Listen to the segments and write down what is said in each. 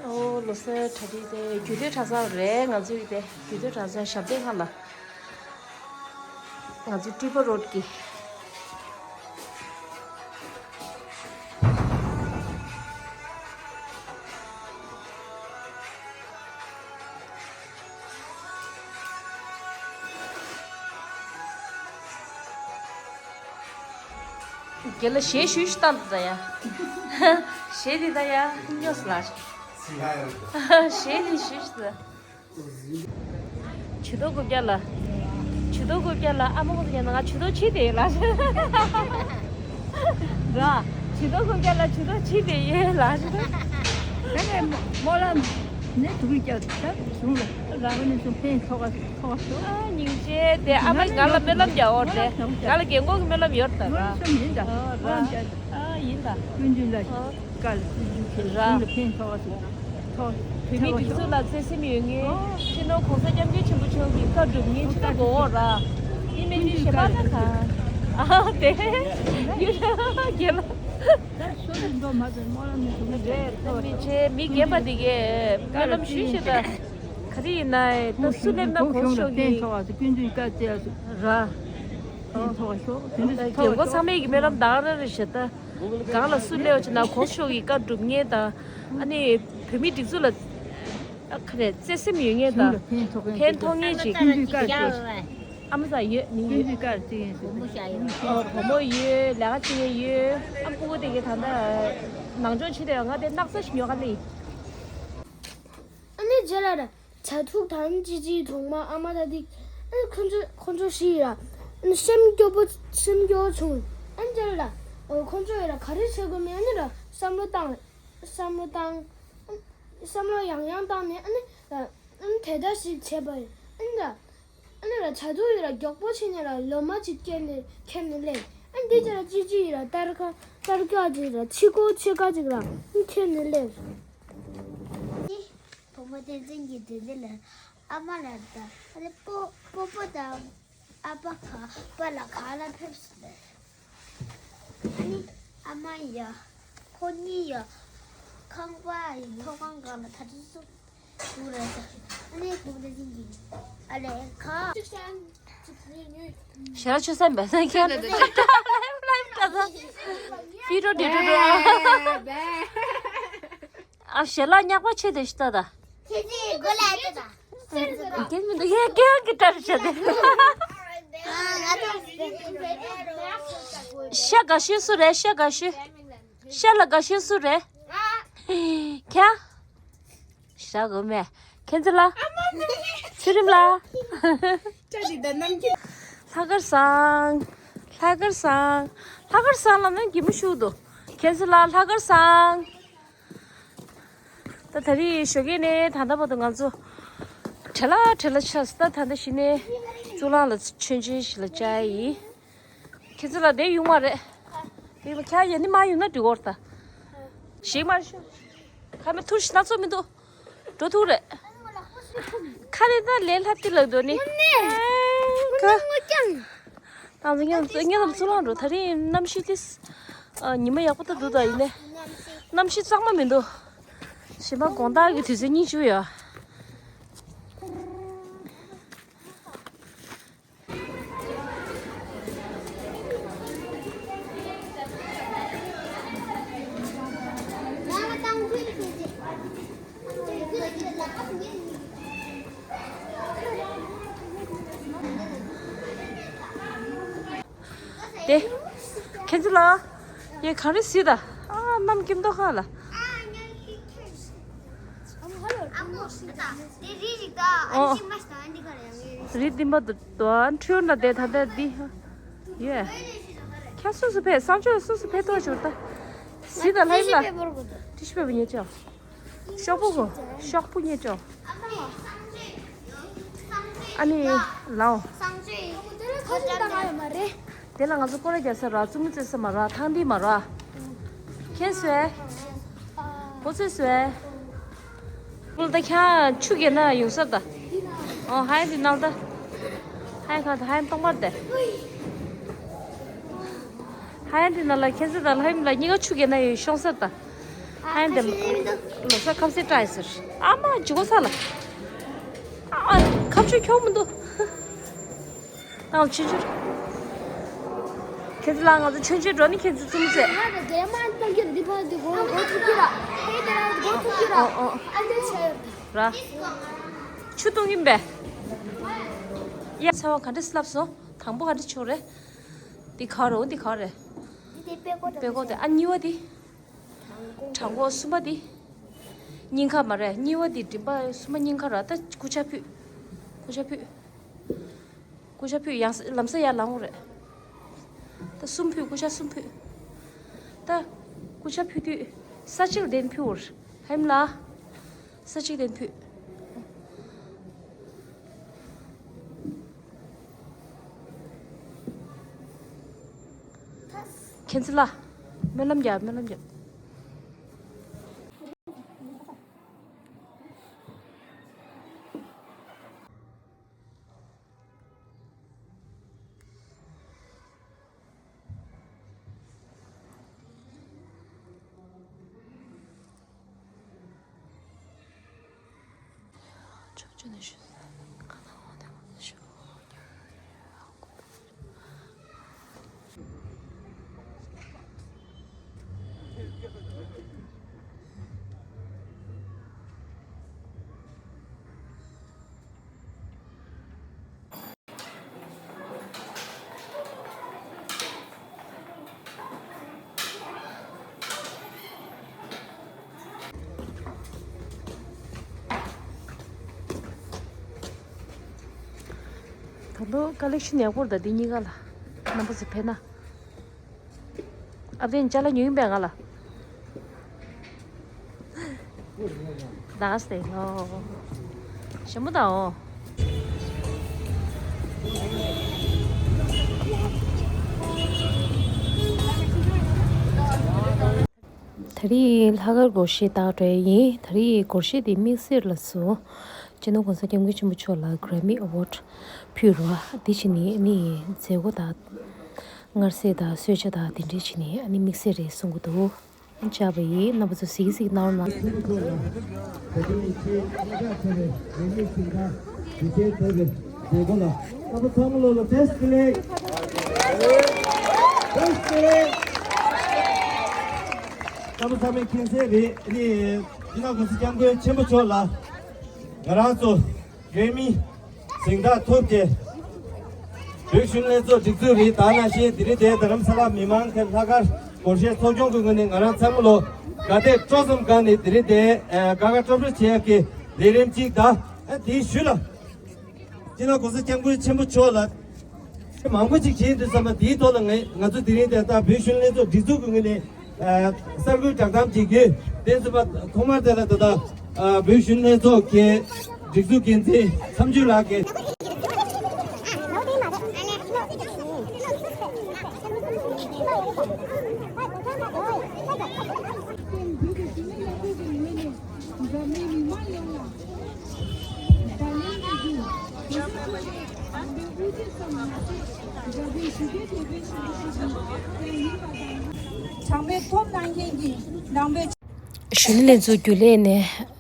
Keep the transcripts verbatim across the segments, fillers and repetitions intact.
ཨོ་ལོ་སར་གྲ་སྒྲིག་དེ་རྒྱུད་སྟོད་གྲྭ་ཚང་རེད། ང་ཚོའི་དེ་རྒྱུད་སྟོད་གྲྭ་ཚང་ཞབས་བརྟན་ཁང་ལ། ང་ཚོ་ཊི་པ་རོཌ་ཀྱི། རྒན་ལགས་གཞས་ཞུ་ཞིག་བཏང་འདུག་ད་ཡ། གཞས་འདི་ད་ཡ་སྨྱོ་སོང་ལགས། གཞས་འདི་ཞུ་ཞིག་ད། ཇུས་གཏོགས་དགུ་བརྒྱ་ལགས། ཇུས་གཏོགས་དགུ་བརྒྱ་ལགས། ཨ་མ་དགུ་བརྒྱ་ལགས། ང་ཇུས་གཏོགས་བྱེད་བསྡད་ཡོད་ལགས། ར། ཇུས་གཏོགས་དགུ་བརྒྱ་ལགས། ཇུས་གཏོགས་བྱེད་བསྡད་ཡོད་ལགས། ད་ནས་སྨོན་ལམ་ནས་དུ་གི་རྒྱ་ད་བྱུང་ལ། ར་བ་ནས་སུ་ཕན་ཐོགས་ཐོགས་སོ། ཨ་སྙིང་རྗེ་དེ། ཨ་མས་ང་ལ་སྨོན་ལམ་རྒྱག་འོར་དེ། ང་ལ་རྒན་གོག་གི་སྨོན་ལམ་ཡོད་ད་ར། སྨོན་ལམ་ཡིན་ད། ཨ་ར། སྨོན་ལམ་རྒྱག་ཨ་ཡིན་ད། ཀུན་འདུས་ལ་བཀའ་ལ་སྲིད་རྒྱུ་ཁྱེད་ར་གཞུང་ལ་ཕན་ཐོགས་སོ། ཐོགས། བོད་མིའི་སྒྲིག་འཛུགས་ལ་བརྩེ་སེམས་ཡོད་མཁན། ཨོ། སྤྱི་ནོར་༸གོང་ས་༸སྐྱབས་མགོན་ཆེན་པོ་མཆོག་གི་བཀའ་སྒྲུབ་མཁན་ཅིག་ད་དགོས་འོ་ར། ཨི་མེ་ཇི་ཞེ་པ་ད་ག་ཨ་དེ། ཡོད་རྒན་ལགས། ད་ཤོ་ལ་འགྲོ་མ་ཐུབ་སྨོན་ལམ་མི་ཐུབ་མི་རེད། ཐུབ་མི་བྱེད། མི་རྒན་པ་འདི་གས་སྨོན་ལམ་ཞུས་ཤེས་ད། ག་རེ་ཡིན་ན་ད་སུ་སླེབས་ན་གོང་ཤོག་གི་ཕན་ཐོགས་སུ་ཀུན་འདུས་བཀའ་བསྩལ་སུ་ར། ཕན་ཐོགས་ཤོག་དེ་འདྲ་ཐོགས་ཤོག་རྒན་གོག་ཚང་མས་ཀྱི་སྨོན་ལམ་ད་ག་རང་རེད་ཤག་ད། གང་ལ་སུ་སླེབས་ཡོང་ན་གོང་ཤོག་གི་བཀའ་སྒྲུབ་མཁན་དང་། ཨ་ནི་བོད་མིའི་སྒྲིག་འཛུགས་ལ་ཨ་ག་རེ་བརྩེ་སེམས་ཡོད་མཁན་དང་། ཕན་ཐོགས་མཁན་ཅིག་ཀུན་འདུས་བཀའ་བསྩལ། ཨ་མ་ཟ་ཡོད་ནི་ཡོད། ཨོ་བུ་མོ་ཡོད། ལས་ཀ་བྱེད་མཁན་ཡོད། ཨ་སྤུ་གུ་དེ་གའི་ད་ལྟ་ནང་སྦྱོང་བྱེད་དེ་ཡོད། ང་དེ་སྣག་ཚ་ཞིག་ཉོ་ག་སླེབས་ཡིན། ཨ་ནི་རྗེས་ལ་ར། བྱ་ཐུག་དང་ཅི་ཅིའི་གྲོག་མ་ཨ་མ་ད་དིག་ཨ་ནི་ཁོ་ཚོ་ཁོ་ཚོ་ཞིག་ཡ། ཨ་ནི་སེམས་སྐྱོ་པོ་སེམས་སྐྱོ་བོ་བྱུང་། ཨ་ནི་དེ་ལ་ཨོ་ཁོ་ཚོ་ཡ་ལ་ག་རེ་བྱེད་དགོས་མིན་ཨ་ནི་ལ་བསམ་བློ་བཏང་། བསམ་བློ་བཏང་། བསམ་བློ་ཡང་ཡང་བཏང་ནས་ཨ་ནི་ལ་ཨ་ནི་དེ་ལྟར་ཞིག་བྱས་པ་ཡིན། ཨ་ནི་ལ་ཨ་ནི་ལ་བྱ་ཐུག་ཡ་ལ་མགྱོགས་པོ་བྱས་ནས་ལ་ལོ་མ་ཅིག་ཁྱེར་ནས་ཁྱེར་ནས་སླེབས། ཨ་ནི་དེ་ཅི་ལ་ཅི་ཅི་ཡ་ལ་སྟར་ཁ་སྟར་ཁ་ཅིག་ལ་ཕྱི་སྒོ་ཕྱི་ཁ་ཅིག་ལ་ཨ་ནི་ཁྱེར་ནས་སླེབས། བུ་མོ་བསྟན་འཛིན་གྱིས་དེ་འདི་ལ་ཨ་མ་ལ་ད་ཨ་ལེ་སྤོ་སྤོ་སྤོ་དང་ཨ་ཕ་ག་པ་ལ་ག་ལ་ཕེབས་སོང་ལེ། ཨ་ནི་ཨ་མ་ཡ་ཁོ་གཉིས་ཡ་ཁང་པ་ཡི་ཐོག་ཁང་སྒང་ལ་ད་དུ་སུ་འདུག་རེད་ད། ཨ་ནི་བུ་མོ་བསྟན་འཛིན་གྱིས་ཨ་ལེ་ག་ཞེ་ལ་ཆོས་སམ་པ་སང་ཁྱེད་ལའིབ་ལའིབ་ལ་ད་ཕི་རོ་ཌི་ཌོ་ཌོ། ཨ་ཞལ་ལག་ཉག་པ་ཆེ་དེ་ཤི་ད་ད། ཁྱེད་ཀྱིས་སྒོ་ལ་ཡ་ད། རྒན་མི་འདུག་ཡ་རྒན་གྱི་གྲ་རུ་བྱ་དེ། ཤ་དགའ་ཤོས་སུ་རེད། ཤ་དགའ་ཤོས། ཤ་ལ་དགའ་ཤོས་སུ་རེད། ཁྱེད། ཞག་དགོས་མེད། མཁྱེན་བརྩེ་ལ། ཚེ་རིང་ལ། ལྷག་དཀར་བཟང་། ལྷག་དཀར་བཟང་། ལྷག་དཀར་བཟང་ལ་ནི་གད་མོ་ཤོར་འདུག་མཁྱེན་བརྩེ་ལ་ལྷག་དཀར་བཟང་། ད་ད་རེས་ཞོགས་ཀས་ནས་ད་ལྟ་བར་དུ་ང་ཚོ་བྲེལ་ལ་བྲེལ་ལ་ཆགས་སོང་། ད་ད་ལྟ་གཞི་ནས་གཙུག་ལག་ལ་མཆོད་མཇལ་ཞིག་ལ་བཅར་ཡིན། ཁྱེད་ཚོ་ལ་དེ་ཡོང་བ་རེད། དེ་ཡོང་བ་ཁྱེད་ཡ་ནི་མ་ཡོང་ན་འགྲིག་གོ་རེད་ད། ཞིག་མ་ཤོག་ཁ་མེད་ཐུར་ཞིག་སྣ་ཚོགས་མི་འདུག་འགྲོ་ཐུག་རེད། ཁ་རེ་ད་ལས་ལྷ་ཏི་ལགས་འདུག་ནི། ཁ། ད་ང་ཚོ་ངེད་ཚོ་ངེད་ཚོ་ཚུར་ལངས་འགྲོ། ད་རིང་གནམ་གཤིས་ཏི། ཉི་མ་ཡག་པོ་ད་འདུག་ད་ཡིན་ནའི། གནམ་གཤིས་གཙང་མ་མི་འདུག་གཞན་པ་དགོང་དག་གི་དུས་ཚོད་གཉིས་བཅུ་ཡོད། དེ། མཁྱེན་བརྩེ་ལགས། ཡེ་ག་རེ་གཟིགས་ད། ཨ་གནམ་སྐྱིད་མདོག་ཁ་ལ། ཨ་མོ་ད་དེ་རི་ཞིག་ད་ཨ་ཨོ། ཅི་མ་ཤི་ད་ཨ་འདི་ག་རེ་ཡང་ཡོད་ རི་ལྡིང་པ་འདུག་དོ། ཁྲིའུ་ན་དེ་ད་ལྟ་འདི་ཡོད། ཁྱེད་སུ་སུ་ཕེབས། གསང་སྤྱོད་སུ་སུ་ཕེབས་ཐོག་ཞུར་ད། སི་ད་ལྷ་ཡིན་ལ། ཏི་ཤི་པེ་པར་ཉེ་ཅོ། ཤོག་བུ་གོ། ཤོག་བུ་ཉེ་ཅོ། ཨ་ནི་ལའོ། དེ་ལ་ང་ཚོ་སྐོར་ར་རྒྱག་ས་ར། རྩེད་མོ་རྩེ་ས་མ་ར། ཐང་འདི་མ་ར། ཁྱེད་སུ་ཨེ། ཁོ་ཚོས་སུ་ཨེ། ཁོ་ལ་ད་ཁྱང་ཆུ་རྒྱལ་ན་ཡོང་ས་ད། ཨོ་ཧའི་འདི་ནང་ད། ཧའི་ཁ་ད་ཧའི་སྟོང་པར་དེ། ཧའི་འདི་ནང་ལ་ཁྱེད་ཚོ་ད་ལྷ་ཡིམ་ལ་གཉིས་ཀ་ཆུ་རྒྱལ་ན་ཡོད་ཤོང་ས་ད། ཧའི་འདི་ལོ་ས་ཁམས་སེ་ཏྲ་ཡི་ཟེར། ཨ་མ་འཇུ་གོ་ས་ལ། ཨ་ཁབ་ཆུ་ཁྱོག་མི་འདུག་ང་ཚོ་ཆུང་ཆུང་། ཁྱེད་ཚོ་ལ་ང་ཚོ་ཆུང་ཆུང་འགྲོ་ནི་ཁྱེད་ཚོ་བཙུམ་ཚེ། ང་ཚོ་རྒན་མ་གཏོང་གི་རེད། འདི་བར་འདི་སྒོ་སྒོ་ཐུག་གི་ར། ཧེ་དེ་ར་སྒོ་ཐུག་གི་ར། ཨོ་ཨོ། ཨ་འདི་ཆེ། ར། ཆུ་བཏུང་གིན་པས། ཡ་ཚ་བ་ག་འདྲས་ལབ་སོང་། དང་པོ་ག་འདྲས་ཆོག་རེད། འདི་ག་རེད། འདི་ག་རེད། འདི་དེ་པེ་ཀོ་པེ་ཀོ་དེ། ཨ་གཉིས་པ་དེ། དྲང་པོ་གསུམ་པ་དེ། སྙིང་ཁ་མ་རེད། གཉིས་པ་དེ་མགྲིན་པ། གསུམ་པ་སྙིང་ཁ་ར། ད་སྐུ་ཆ་ཕུད། སྐུ་ཆ་ཕུད། སྐུ་ཆ་ཕུད་ཡང་ལམ་སང་ཡར་ལངས་རེད། ད་གསུམ་ཕུད། སྐུ་ཆ་གསུམ་ཕུད། ད་སྐུ་ཆ་ཕུད་དུས་ས་གཅིག་ལ་དེ་ཕུད་འོར། ཧེམ་ལ། ས་གཅིག་ལ་དེ་ཕུད། ཁྱེད་ཚོ་ལ་སྨོན་ལམ་རྒྱབ། སྨོན་ལམ་རྒྱབ། ད་དུང་ཀ་ལེག་ཤན་ཡག་པོ་རེད། ད་འདི་གཉིས་ཀ་ལ་རྣམ་པ་ཚོ་ཕེབས་ན། ཨ་བདེན་ཅ་ལག་ཉོ་ཡིན་པས་ང་ལ། དག་སྟེ་ལོ། ཞིམ་པོ་དང་འོ། ད་རེས་ལྷག་དཀར་སྒོར་གཞས་བཏང་འགྲོ་ཡ་ཡིན། ད་རེས་སྒོར་གཞས་དེ་དམིགས་བསལ་ལ་སོ། སྤྱི་ནོར་༸གོང་ས་༸སྐྱབས་མགོན་ཆེན་པོ་མཆོག་ལ་Grammy Award ཕུལ་རོགས། དེ་བྱས་ནས་ནི་མཛད་སྒོ་དང་། མངར་ཟས་དང་གསོལ་ཇ་དང་དེ་འདྲས་བྱས་ནས་ཨ་ནི་དམིགས་བསལ་རེད་གསུང་གི་འདུག་བཅར་བ་ཡིན། རྣམ་པ་ཚོ་གཟིགས་གཟིགས་གནང་རོགས་གནང་། རྣམ་པ་ཚང་མ་ལོ་ལ་བཀྲ་ཤིས་བདེ་ལེགས། བཀྲ་ཤིས་བདེ་ལེགས། རྣམ་པ་ཚང་མས་མཁྱེན་གསལ་རེད། ཨ་ནི་སྤྱི་ནོར་༸གོང་ས་༸སྐྱབས་མགོན་ཆེན་པོ་མཆོག་ལ་ང་རང་ཚོ་Grammy གཟེངས་རྟགས་ཐོབ་རྗེས། བོད་གཞོན་ལྷན་ཚོགས་སྒྲིག་འཛུགས་རིགས་དང་ནང་བཞིན་དེ་རིང་དེ་རྡ་རམ་ས་ལ་མི་མང་གི་ལྷག་དཀར་སྒོར་གཞས་ཚོགས་ཆུང་གི་ངོས་ནས་ང་རང་ཚང་མ་ལོ་དགའ་དད་སྤྲོ་གསུམ་སྒང་ནས་དེ་རིང་དེ་དགའ་དགའ་སྤྲོ་སྤྲོ་བྱེད་ཡག་གི་ལས་རིམ་གཅིག་དང་། དེའི་ཤུལ་ལ་སྤྱི་ནོར་༸གོང་ས་༸སྐྱབས་མགོན་ཆེན་པོ་མཆོག་ལ་མང་པོ་ཅིག་བྱེད་འདུག་བསམ་པ་དེའི་ཐོག་ལ་ངས་ང་ཚོ་དེ་རིང་དེ་ལྟར་བོད་གཞོན་ལྷན་ཚོགས་སྒྲིག་འཛུགས་ཀྱི་ངོས་ནས། གསར་འགོད་བསྒྲགས་གཏམ་བྱེད་རྒྱུ་དེ་ཚོ་པ་ཐོག་མར་དེ་ལ་ད་ལྟ་བོད་གཞོན་ལྷན་ཚོགས་ཀྱི་སྒྲིག་འཛུགས་འགན་འཛིན་མཚམས་གཅོད་ལགས་ཀྱིས། གྲངས་པའི་ཐོབ་གནང་མཁན་གྱི་ནང་པའི། གཞོན་ནུ་ལྷན་ཚོགས་རྒྱུན་ལས་ནས་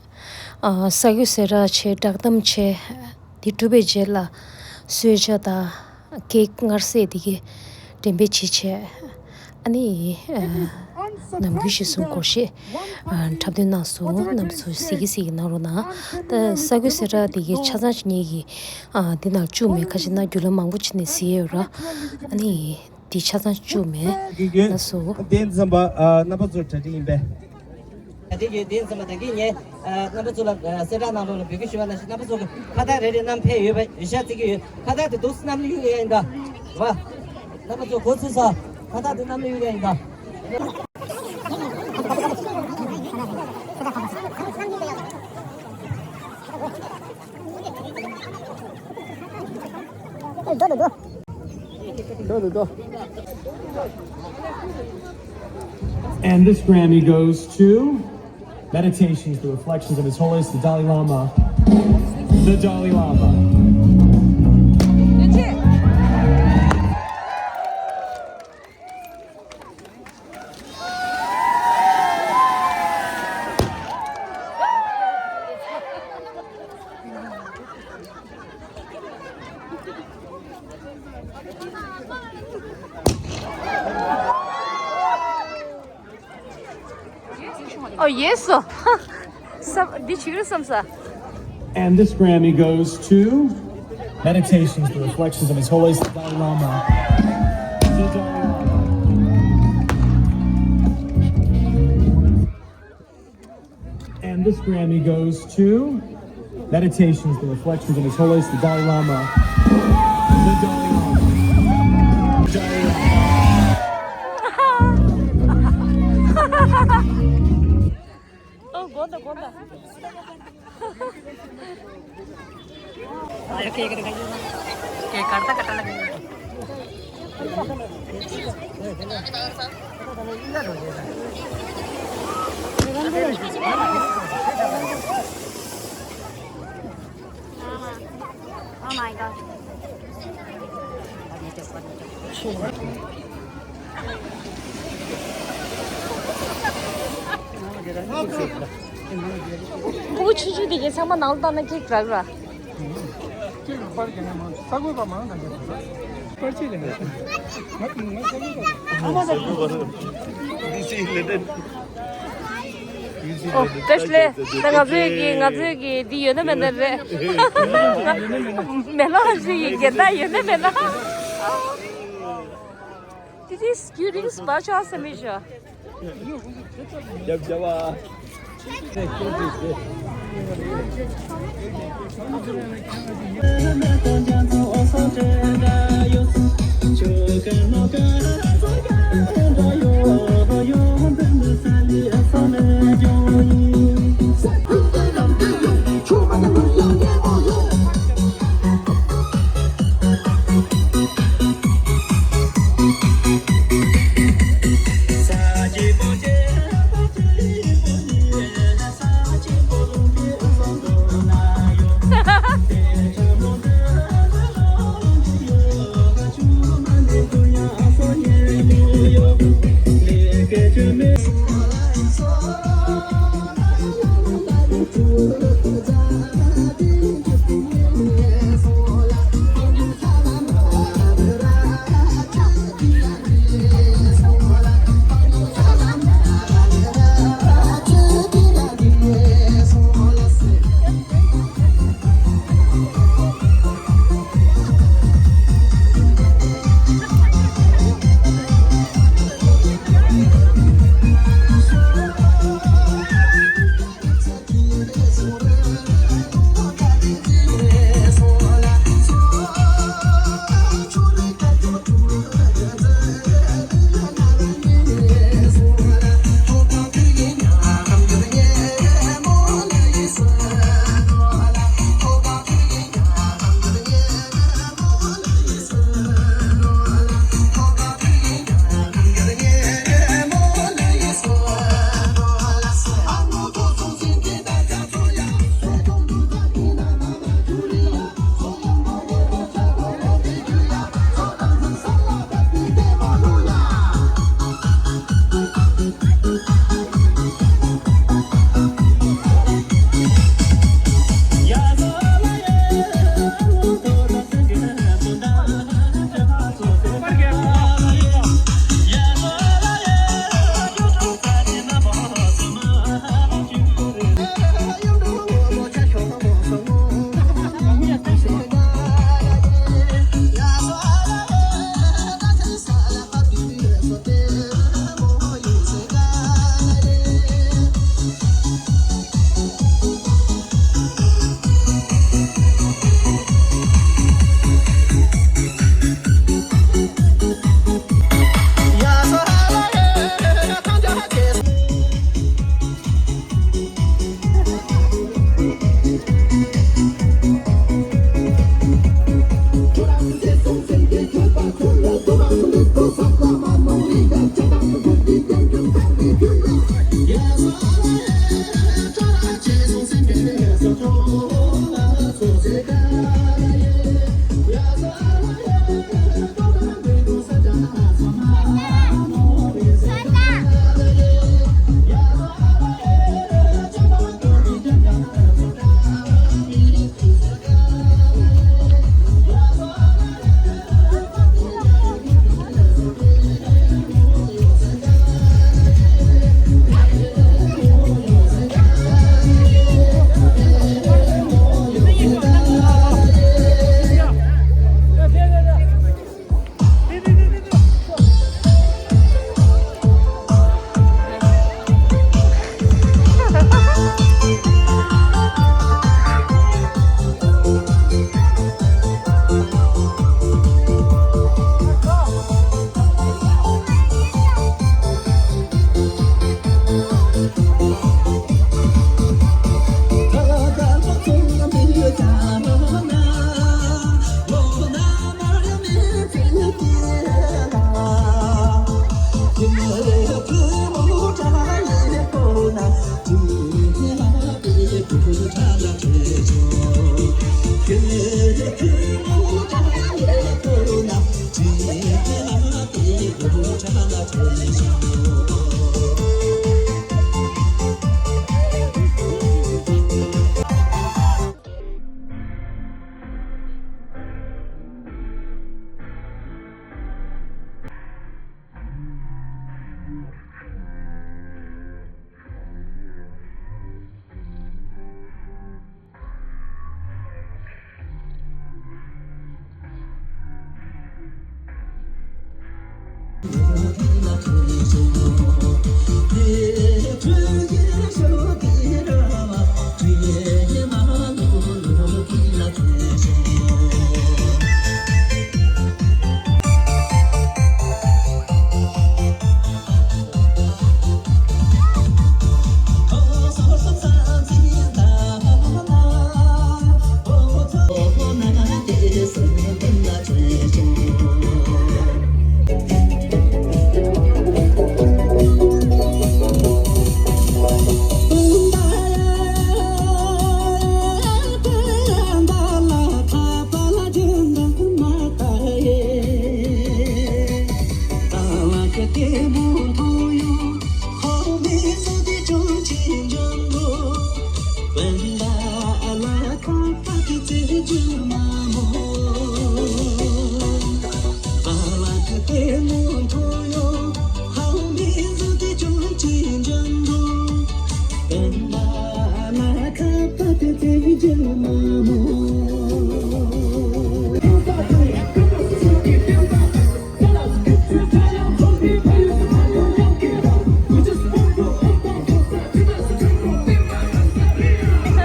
ཨ་ས་གོས་སེ་ར་ཆེ་བསྒྲགས་གཏམ་ཆེ་འདི་གྲུབ་པའི་རྗེས་ལ་གསོལ་ཇ་དང་ཀེག་མངར་ཟས་འདི་གའི་འགྲེམས་སྤེལ་བྱེད་ཆེད། ཨ་ནི་ཨ་ནམ་རྒྱུན་གཞིར་བཟུང་སྒོར་གཞས་ཨ་འཁྲབ་སྟོན་གནང་སོང་། རྣམ་པ་ཚོ་གཟིགས་ཀྱི་གཟིགས་ཀྱི་གནང་རོགས་གནང་། ད་ས་གོས་སེ་ར་འདི་གའི་ཆ་ཚང་ཅིག་ངེད་ཀྱིས་ཨ་འདི་ནང་བཅུག་མེད། ཁ་ཅིག་ན་བརྒྱུད་ལམ་མང་པོ་ཅིག་ནས་གཟིགས་ཡོད་ར། ཨ་ནི་འདི་ཆ་ཚང་བཅུག་མེད་ལགས་སོ། དེ་འཛོམས་པ་ཨ་རྣམ་པ་ཚོར་གྲ་སྒྲིག་ཡིན་པས། ག་དེ་ཡོད་དེ་ཙམ་པ་དེ་གིས་ངས་རྣམ་པ་ཚོ་ལ་གསལ་བསྒྲགས་གནང་རོགས་ལ་འབོད་སྐུལ་ཞུ་བ་ནང་བཞིན་རྣམ་པ་ཚོ་གི་ཁ་བཏགས་རེ་རེ་བསྣམས་ཕེབས་ཡོད་པ་ཡོད་ཤག་བརྩི་གི་ཡོད། ཁ་བཏགས་དེ་འདུག་སེ་བསྣམས་ཡོང་ཡ་ཡིན་ད། བ། རྣམ་པ་ཚོ་གོ་ཚུལ་ས། ཁ་བཏགས་དེ་བསྣམས་ཡོང་ཡ་ཡིན་ད། And this Grammy goes to Meditations, the Reflections of His Holiness the Dalai Lama. The Dalai Lama. ཨོ་ཡེ་སོ། བསམ་འདི་ཆི་རེད་བསམ་ས། And this Grammy goes to Meditations, the Reflections of His Holiness the Dalai Lama. The Dalai Lama. And this Grammy goes to Meditations, the Reflections of His Holiness the Dalai Lama. The Dalai Lama. The Dalai Lama. ཨོ་དགོངས་དག་དགོངས་དག་ཨ་ཡོ་ཀེ་ཀེ་ཀེ་ཀེ་ཀར་ད་ཀར་ད་ལ་ཀེ། Oh my god. ཕྲུ་གུ་ཆུང་ཆུང་དེ་གའི་ཚང་མ་ནང་ལ་བཏང་ན་ཁེག་རག་ར། ཁྱེད་ཀྱི་པར་རྒྱག་ན་མང་ས་གོས་པ་མང་ཙམ་རྒྱག་དགོས། པར་ཆས་ལེན་པ་ཞིག་ང་ང་ས་གོས་པ་རེད། ཨོ་བཀྲ་ཤིས་བདེ་ལེགས། ད་ང་ཚོའི་གི་ང་ཚོའི་གི་འདི་ཡོད་ན་མེད་ན་རེད། མེ་ལོང་ཞིག་གི་འགལ་ཟླ་ཡོད་ན་མེད་ན། དེ་དུས་རྒྱུན་རིང་སྤར་ཆོག་བསམ་མི་བྱ། རྒྱབ་རྒྱབ་ཨ།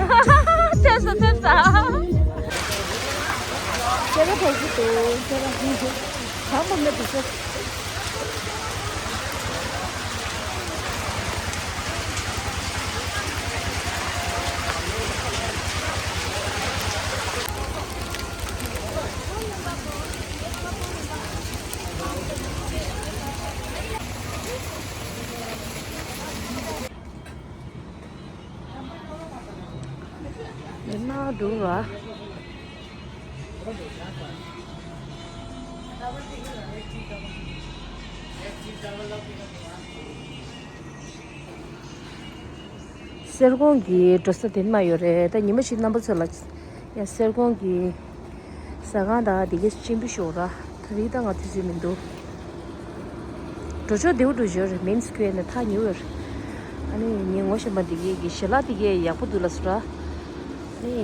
ཐེབས་ས་ཐེབས་ས། སེ་ར་ཕོ་སི་ཏུ་སེ་ར་ཕོ་སི་གང་མང་ན་དུ་སེ། ཡིན་ན་འགྲོ་ར། གསེར་ཀོང་གི་འགྲོ་ས་དེ་མ་ཡོད་རེད། ད་ཉི་མ་ཞིག་རྣམ་པ་ཚོ་ལ་ཡ་གསེར་ཀོང་གི་ཟ་ཁང་དང་དེ་གའི་སྤྱན་འབུལ་ཞོག་ར། ད་རེས་ད་ང་དུས་ཚོད་མི་འདུག་འགྲོ་ཕྱོགས་བདེ་པོ་འགྲོ་ཞོར་རེད། མེན་སི་ཀུ་ཝེར་ནས་ཐག་ཉེ་བར། ཨ་ནི་ངའི་ངོ་ཤེས་པ་འདི་གའི་གི་ཞལ་ལག་འདི་གའི་ཡག་པོ་འདུག་ལབ་སོང་ར། ཨ་ནི་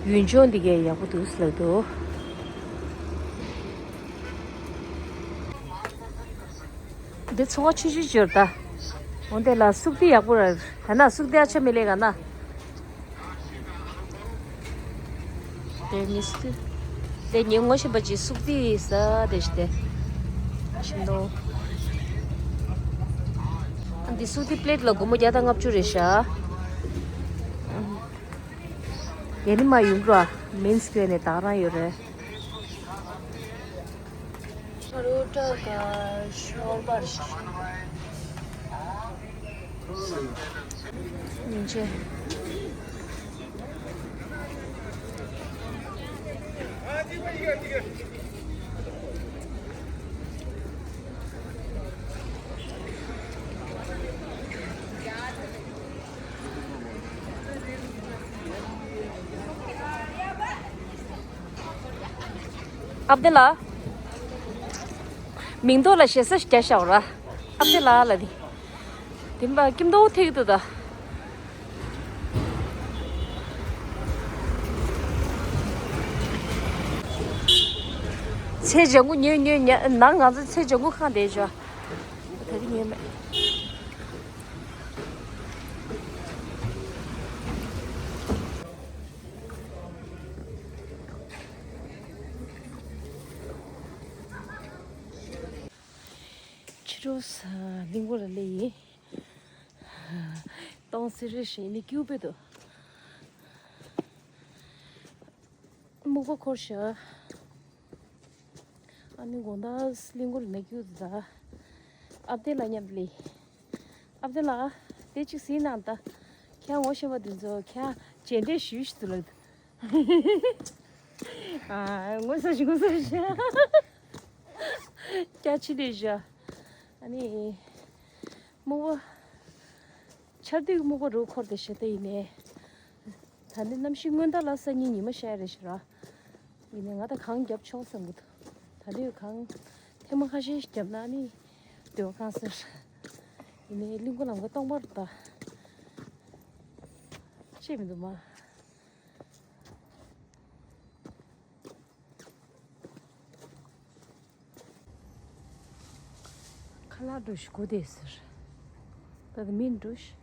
ཡུན་ཅོང་འདི་གའི་ཡག་པོ་འདུག་ལབ་འདུག་འདི་ཚོང་ཁང་ཆུང་ཆུང་ཅིག་ཡོད་ད། འོན་ཏེ་ལ་སུག་ཏི་ཡག་པོ་ར། ཧ་ན་སུག་ཏི་ཨ་ཆ་མི་ལེ་ག་ན། དེ་ནི་སུག་ཏི། དེ་ཉིན་ངོ་ཤེས་པ་ཅིག་སུག་ཏི་ཟ་དེ་ཞིག་དེ། ཤིན་ཏོ། ཨ་འདི་སུག་ཏི་པླེ་ཊི་ལ་སྒོར་མོ་བརྒྱ་དང་ལྔ་བཅུ་རེད་ཤག་ཡ་ནི་མ་ཡུམ་ར། མེན་སི་ཀུ་ཝེར་ནས་ད་རང་ཡོད་རེད། ཕ་རོ་ཊ་ག་ཤོར་བར་ཤོར་བར། ཉིན་བྱེད། ཨ་བདེ་ལགས། མིང་ཐོག་ལ་ཞེ་ས་ཞིག་རྒྱག་བཞག་ར། ཨ་བདེ་ལགས་ལ་ནི། དེ་མ་ཀིམ་ཏོ་ཐེག་ཏུ་ད། ཚེ་ལྗང་གུ་ཉོས་ཉོས་ཉ་ནང་ང་ཚོ་ཚེ་ལྗང་གུ་ཁང་དེ་བཞག་ད་གི་ཉོས་མེད། ཕྱི་དྲོ་ས་གླིང་སྐོར་ལ་སླེབས་ཡིན། སྟོང་སེ་རེ་ཞིག་ནི་སྐྱིད་པོ་འདུག་སྨུག་པ་འཁོར་ཤག་ཨ་ནི་དགོང་དག་གླིང་སྐོར་ནས་རྒྱུགས་ད། ཨ་བདེ་ལགས་མཉམ་དུ་ལས། ཨ་བདེ་ལགས། དེ་གཅིག་གཟིགས་གནང་ད། ཁྱེད་ངོ་ཤེས་པ་དེ་ཚོ་ཁྱེད་མཇལ་འཕྲད་ཞུས་ཞུ་ལ། ཨ་ངོ་ས་ཞིག་ངོ་ས་ཞིག་སྐྱ་ཕྱི་དེ་བཞག་ཨ་ནི། སྨུག་པ། ཆར་དུས་སྨུག་པ་རུ་འཁོར་དེ་ཞེ་ད་ཡིན་ནས། ད་ནི་གནམ་གཤིས་སྔོན་མདའ་ལ་སང་ཉིན་ཉི་མ་ཤར་རེད་ཤག་ར། ཡིན་ནའི་ང་ད་གངས་རྒྱབ་ཆོག་བསམ་གི་འདུག་ད་དུས་གངས་ཐེངས་མ་ཁ་ཤས་ཤིག་བརྒྱབ་ན་ནི་སྡོད་པ་གང་སར། ཡིན་ནའི་གླིང་སྐོར་ལམ་ཁ་སྟོང་པར་ད། ཤེས་མི་འདུག་མ། ལ་འགྲོ་ཤི་གོ་དེ་ཟེར། ད་དེ་མིན་འགྲོ་ཤི།